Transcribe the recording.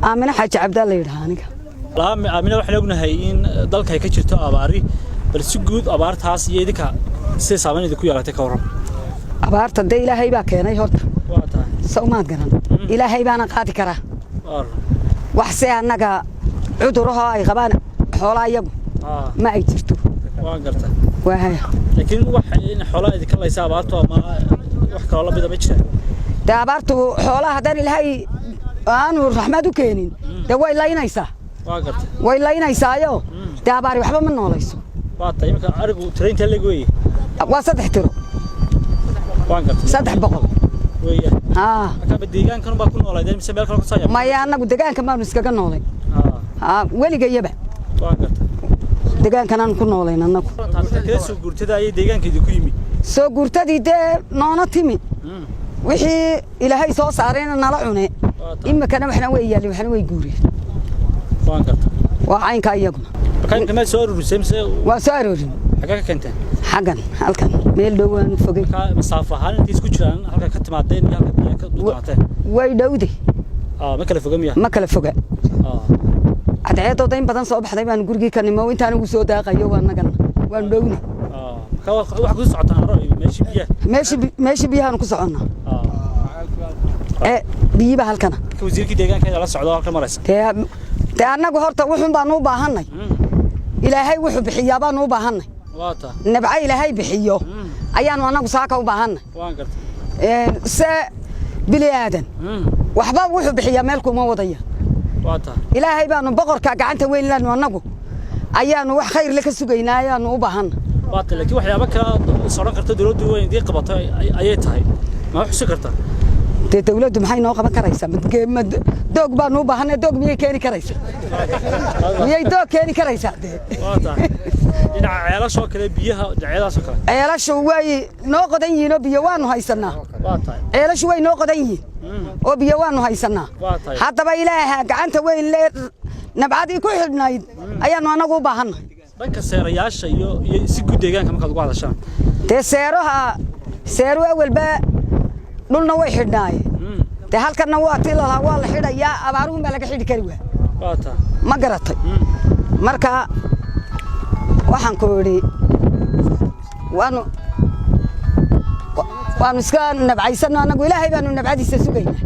Aamine Xaaji Cabdaa la yidhaha aniga. Aamina, waxaan ognahay in dalka ay ka jirto abaari, bal si guud abaartaas iyo idinka siday saameyn idinku yeelatay ka warran. Abaarta dee Ilaahay baa keenay horta. Waa tahay. Sawmaad garan, Ilaahay baana qaadi karaa. Wax se annaga cudurahoo ay qabaan xoolaa iyagu ma ay jirto. Waan garta. Waa haya. Laakiin wax in xoolaha idinka laysa abaartu ama wax kaloo lamida ma jiraan? Dee abaartu xoolaha haddaan Ilaahay aanu raxmad u keenin, dee way laynaysaa. Waa garta. Way laynaysaayo, dee abaari waxba ma noolayso. Waa tahay. Iminka arigu tiraynta leg weeye? Waa 3 tiro. Waan gartay. 300. Weeye. Haa. Marka deegaankan baa ku noolaydeen mise meel kale ku soo? Maya, annagu deegaankan baanu iskaga noolay. Haa, weligayaba. Waan gartay. Deegaankan aanu ku noolayn annagu. Kala soo guurtada ayay deegaanka idinku yimi? Soo guurtadii dee noona timi, wixii Ilaahay soo saarayna nala cune. Imikana waxna way yaalin, waxna way guureen. Waan gartay. Waa caynkaa iyaguna. Marka imika meel soo aruurisay mise? Waa soo aroorin. Xagee ka keenteen? Xaggan, halkan, meel dhow aan fogey. Marka masaafo ahaan intay isku jiraan halka ka timaadeen iyo halka biyaha ka doonateen? Way dhowde. Ma kala foga miya? Ma kala foga. Cadceedooda in badan soo baxday baanu gurigii ka nimo, intaan ugu soo daaqayo waa nagana, waanu dhowne. Marka waxa ku socotaan aro meeshii biyaha? Meeshii biyahaanu ku soconnaa ee biyiba halkana. Marka wasiirkii deegaanka ayaa la socda halka maraysa? Dee annagu horta wuxuun baanu u baahannay, Ilaahay wuxuu bixiyaa baanu u baahannay. Waa taa. Nabca Ilaahay bixiyo ayaanu annagu saaka u baahannay. Waan gartay. Se bili aadan waxba wuxuu bixiyaa meel kuma wadaya. Waa taa. Ilaahay baanu boqorka gacanta weyn laanu annagu ayaanu wax khayr le ka sugaynaa, ayaanu u baahanna. Waa tahay, laakiin waxyaabo kale is odhan karta dowladdu way idiin qabato ayay tahay, ma wax xusi kartaa? Dee dawladdu maxay noo qaban karaysaa? Ma doog baanu u baahanay, doog miyay keeni karaysaa? Miyay doog keeni karaysaa dee? Waa tahay. Dhinaca ceelashoo kale, biyaha dhinacyadaasoo kale? Ceelashu way noo qodan yihiin oo biyo waanu haysanaa. Waa tahay. Ceelashu way noo qodan yihiin oo biyo waanu haysanaa. Waa tahay. Haddaba Ilaaha gacanta weyn le nabcadii ku xidhnayd ayaanu annagu u baahannahay. Dhanka seerayaasha iyo si guud deegaanka markaad ugu hadashaan? Dee seeraha, seeru awalba dhulna way xidhnaayeen. Dee halkanna waa tii lalahaa waa la xidhayaa, abaaruhun baa laga xidhi kari waa. Waa tahay. Ma garatay? Marka waxaan ku idhi waanu iska nabcaysanno annagu, Ilaahay baanu nabcadiisa sugaynaa.